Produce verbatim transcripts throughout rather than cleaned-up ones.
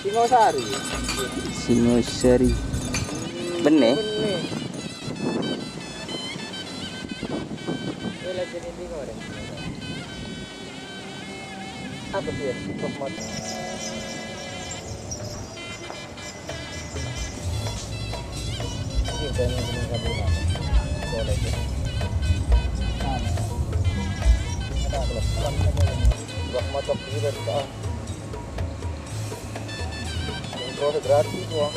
Singosari. Singosari. Benne? Benne. Ini lagi ini bingung deh. Apa sih ya? Rahmat. Iya, kayaknya bener kabur. Boleh sih. Ada apa? Rahmat waktu itu, ah. Yang terus gratis, wah.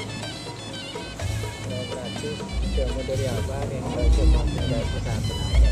Kalau gratis, cuma dari apa, nih? Kalau cuma dari pesawat aja.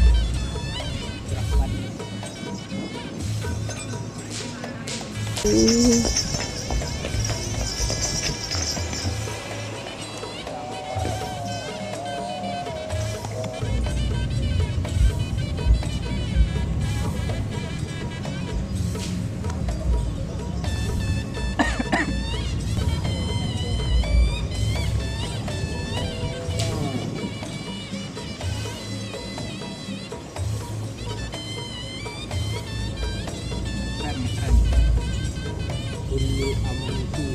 Keren, keren. Kullu amalku.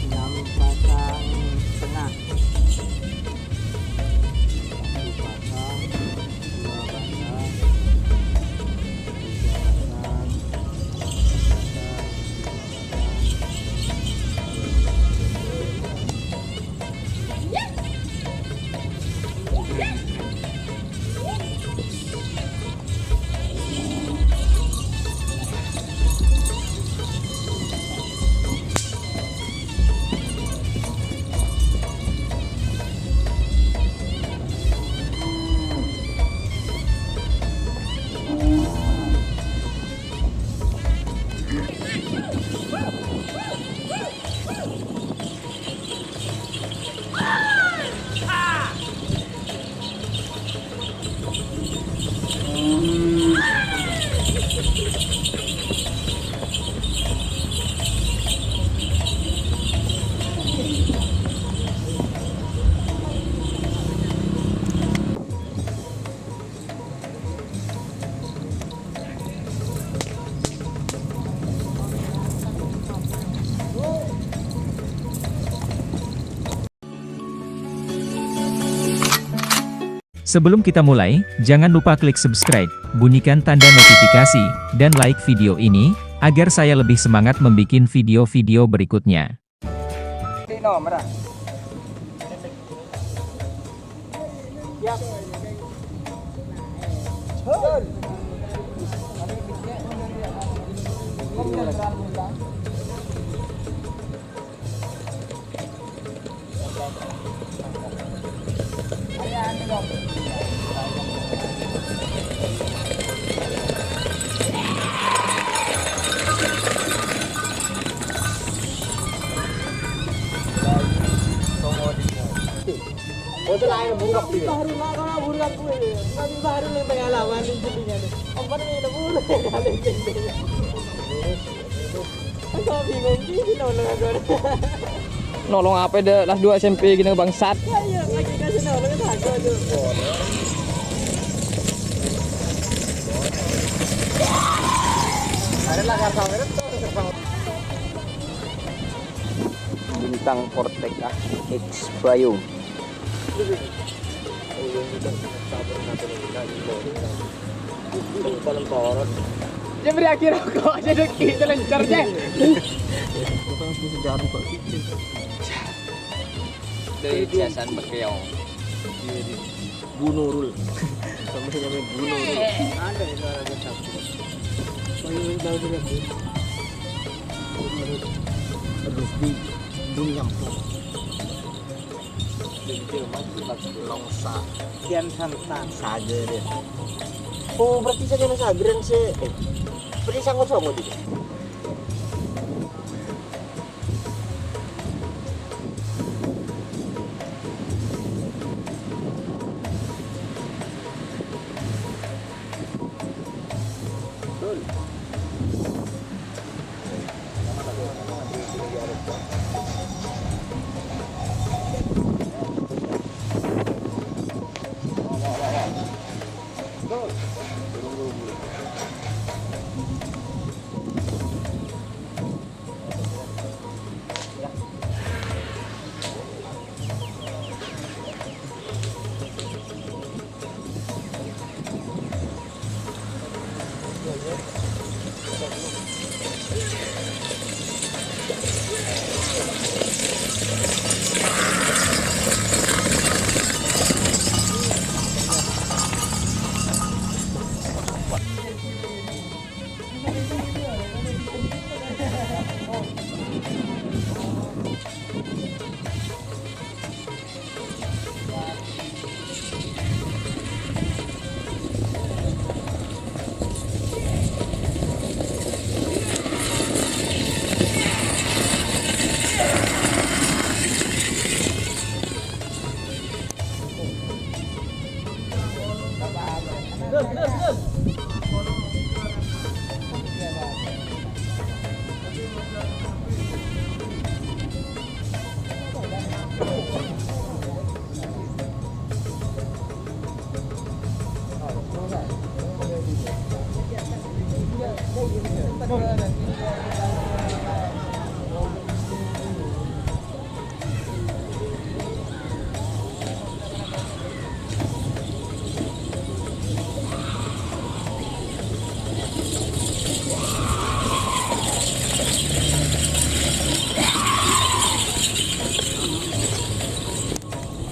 Enam pasang setengah. Satu pasang, dua pasang, tiga pasang, empat pasang, lima pasang. Sebelum kita mulai, jangan lupa klik subscribe, bunyikan tanda notifikasi, dan like video ini, agar saya lebih semangat membuat video-video berikutnya. Tino, merah. Ya. Betul. Oh, selain buruk. Baru lah, kalau buruk aku ini. Tapi baru yang pengalaman ini jadinya nih. Apa nih, udah buruk. Aku bingung, gini nolong aku. Nolong apa deh, kelas dua S M P gini, bangsat. Ya, iya, lagi kasih nolong itu aku aja. Ada lah, nggak sampai itu. Sang Porteka X Bayung. Dia beri akhir rokok aja deh, kita lencar deh. Dari jasan bekeong. Bu Nurul. Sampai nyamai Bu Nurul. Ada itu orang besar. Terus di Gunung Nyampung. Longsa. Kian Santang. Sager. Oh, berarti saya kena Sageran sih. Eh, berarti sanggup sama gitu.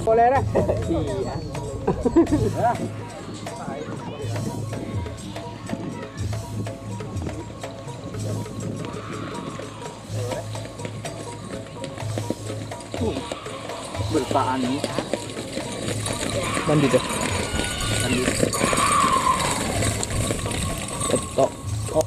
Boleh lah. Iya. Berpaan ni. Mandi dah. Mandi. Ketok. Oh.